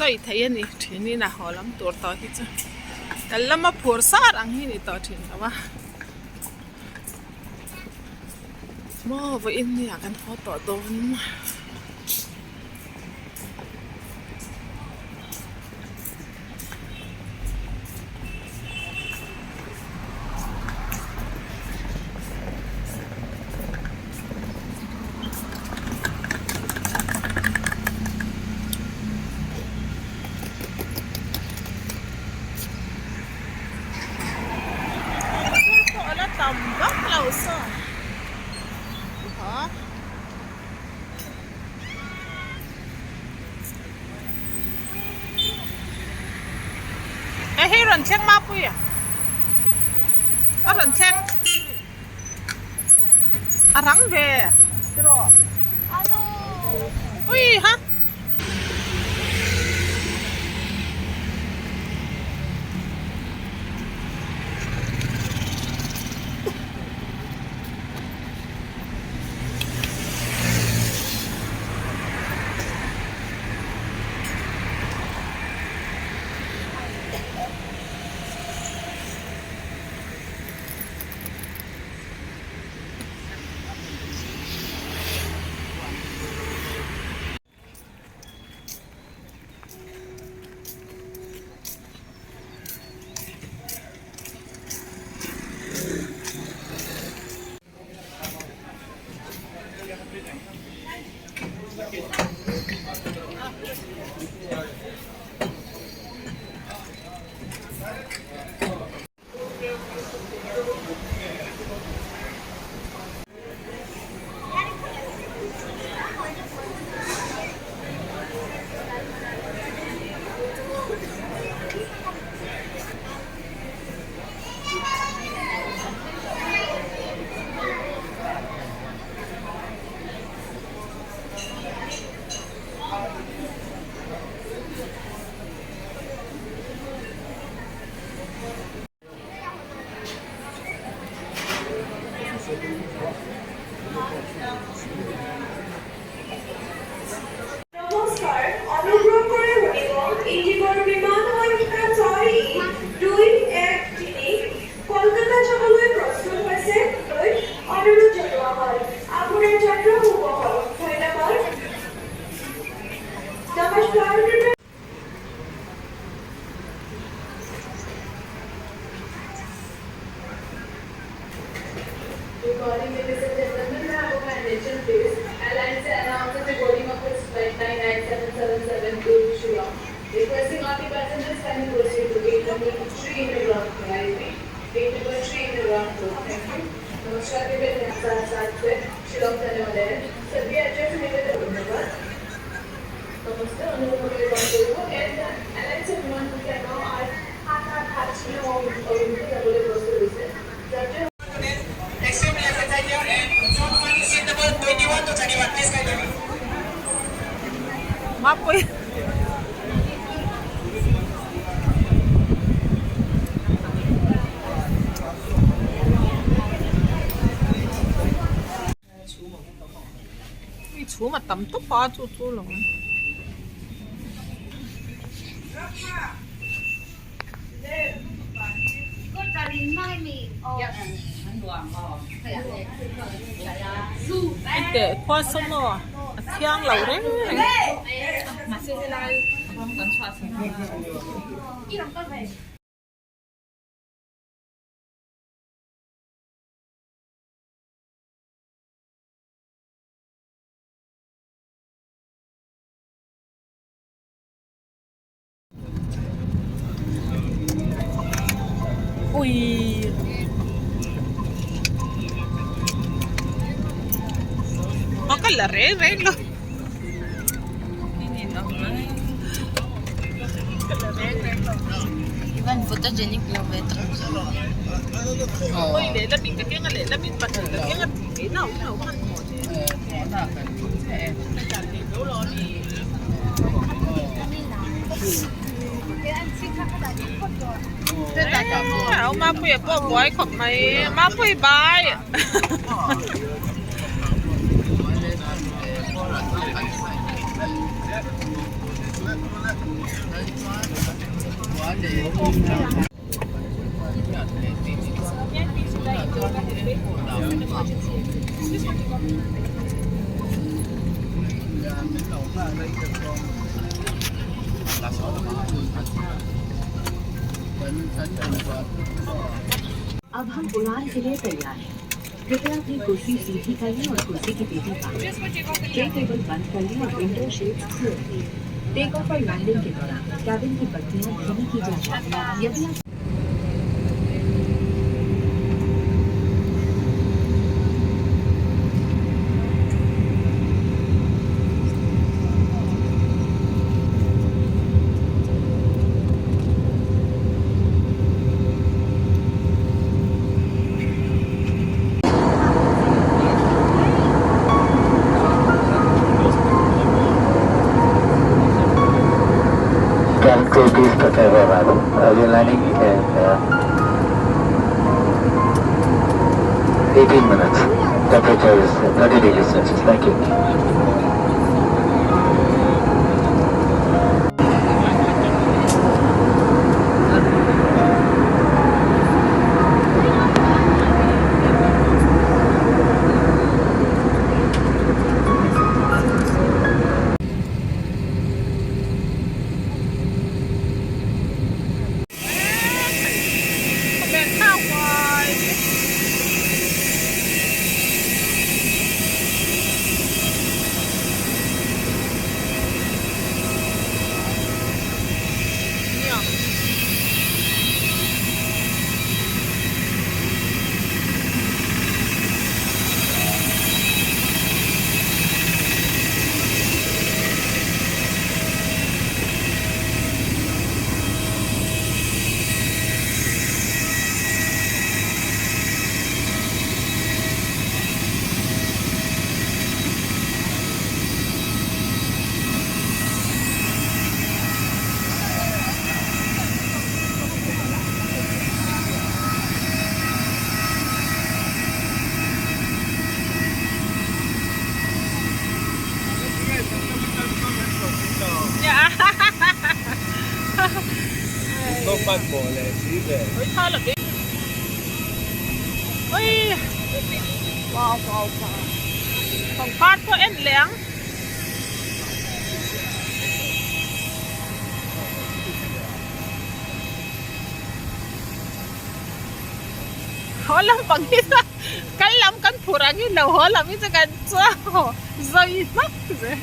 Sawi thei a ni thinin a haw lam tur tawh hi chu kal lama phur sar ang hi ni tawh thin lo a maw vawiin ni ah kan haw tawh dawn. Motor pawh a la tam vak lo saw ha. Hei hi rawn thleng mapui a a rawn thleng. A rang ve tiraw ui ha. নমস্কাৰ অনুগ্ৰহ কৰি শুনিব ইণ্ডিগ'ৰ বিমান সংখ্যা 6E 213 Kolkata যাবলৈ প্ৰস্তুত হৈছে লৈ অনুৰোধ জনোৱা হ'ল। আপোনাৰ যাত্ৰা শুভ হওক। ধন্যবাদ। নমস্কাৰ। Good morning, ladies and gentlemen. May I have your attention, please? Airlines announces the boarding of its flight 99777 to Shillong. Requesting all the passengers kindly proceed to gate number 3 in the ground floor. I repeat, gate number 3 in the ground floor. Thank you. नमस्कार, विभिन्न सात सात से शिलोंग जाने वाले हैं सभी यात्रियों से निवेदन। धन्यवाद। নমস্কাৰ, অনুগ্ৰহ কৰি গ্ৰহণ কৰিব। এয়াৰলাইন্সৰ বিমান সংখ্যা 9877 ৭ শ্বিলং অভিমুখে যাবলৈ প্ৰস্তুত হৈছে। যাত্ৰী Extremely left side here and zone 1 seat number 21 to 31. Please kindly. Mapui. Mi chhum a tam tawp a chu chu lo. Teh khua saw maw a thiang lo reng reng. Ui a ka la reng reng lo Ivan photogenic lo ve tak. Ui lehlam in ka keng a lehlam in pahnih ka keng a tih theih na a awm lo hmanhmawh Ê, Mapuia pawh buai khawp mai Mapui bai. अब हम उड़ान के लिए तैयार हैं। कृपया अपनी कुर्सी सीधी कर लें और कुर्सी की पेटी बांध लें। ट्रे टेबल बंद कर लें और विंडो शेड्स खोल लें। टेक ऑफ और लैंडिंग के दौरान कैबिन की बत्तियां धीमी की जाएंगी। यदि आप Cabin crew, please prepare for arrival. We're landing in 18 minutes. Temperature is 30 degrees Celsius. Thank you. Ui wow wow wow pangpar pawh en leh ang. Haw lam pang hi chuan kal lam kan phur ang hi lo haw lam hi chu kan chuang zawi hmak zel.